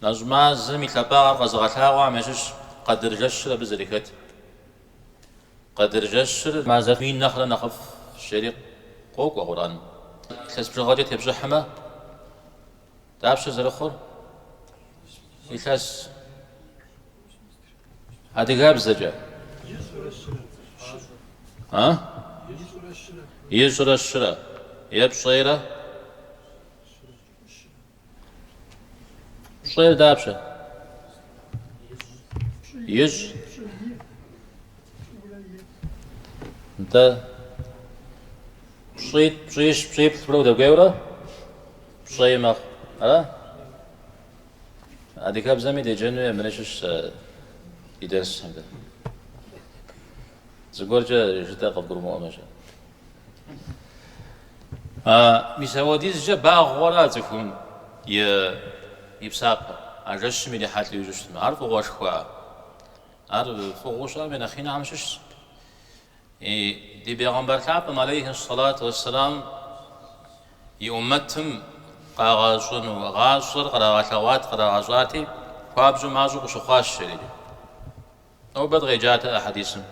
Нэщӏ мазэм и лъапӏагъэр къэзыгъэлъагъуэхэм ящыщщ Къэдыр жэщыр абы зэрыхэтыр. Къэдыр жэщыр мазэ мин нэхърэ нэхъыфӏщ жери къокӏуэ Къурӏэным. Илъэс бжыгъэкӏэ тепщӏыхьмэ, дапщэ зэрыхъур? Илъэс адыгэбзэкӏэ. А? Ищӏрэ щырэ. Е пщӏейрэ? Пщӏейр дапщэ? Ищӏ. Нтӏэ. Пщӏитӏ, пщӏищ, пщӏиплӏ удэкӏуейуэрэ пщӏей мэхъу. Ара? Адыгэбзэми деджэну емынэ щыщ ди дерсхэм дэ. Зыгуэркӏэ жытӏэ къыбгурымыӏуэмэ-щэ. Мис ауэдизкӏэ багъуэра цӏыхум и псапэр, а жэщым ирихьэлӏэу ищӏу щытмэ. Ар фӏыгъуэшхуэ. Ар фӏыгъуэу щыӏэм я нэхъ инхэм щыщщ. И ди бегъымбар лъапӏэм, алейхи сэлату уэсселам, и ӏуммэтым къагъэщӏыну гъащӏэр кърагъэлъэгъуат, кърагъэщӏати, хуабжьу мащӏэу къыщыхъуащ, жери. Нобэ дыкъеджатэкъэ хьэдисым.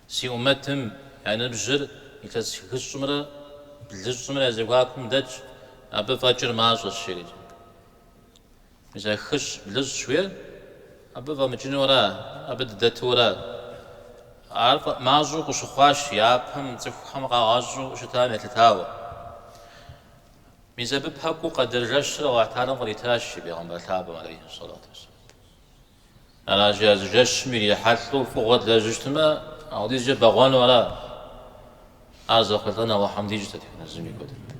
Си ӏуммэтым я ныбжьыр илъэс хыщӏымрэ блыщӏымрэ я зэхуакум дэтщ, абы фӏэкӏыр мащӏэщ, жери. Мис а хыщӏ, блыщӏ жыхуиӏэр абы фӏэмыкӏыну ара, абы дыдэту ара? Ар мащӏэу къыщыхъуащ япэм цӏыхухэм къагъэщӏу щытам елъытауэ. Мис абы пэкӏуэу Къэдыр жэщыр Алыхь Тэхьэлам къритащ и бегъымбар лъапӏэм, алейхи сэлату уэсселам. Аращи, а зы жэщым ирихьэлӏэу фӏыгъуэ длэжьу щытмэ, ауэдизкӏэ бэгъуэну ара? Ар зэхъулӏэн Алыхьым дищӏ дэтхэнэ зыми хуэдэу.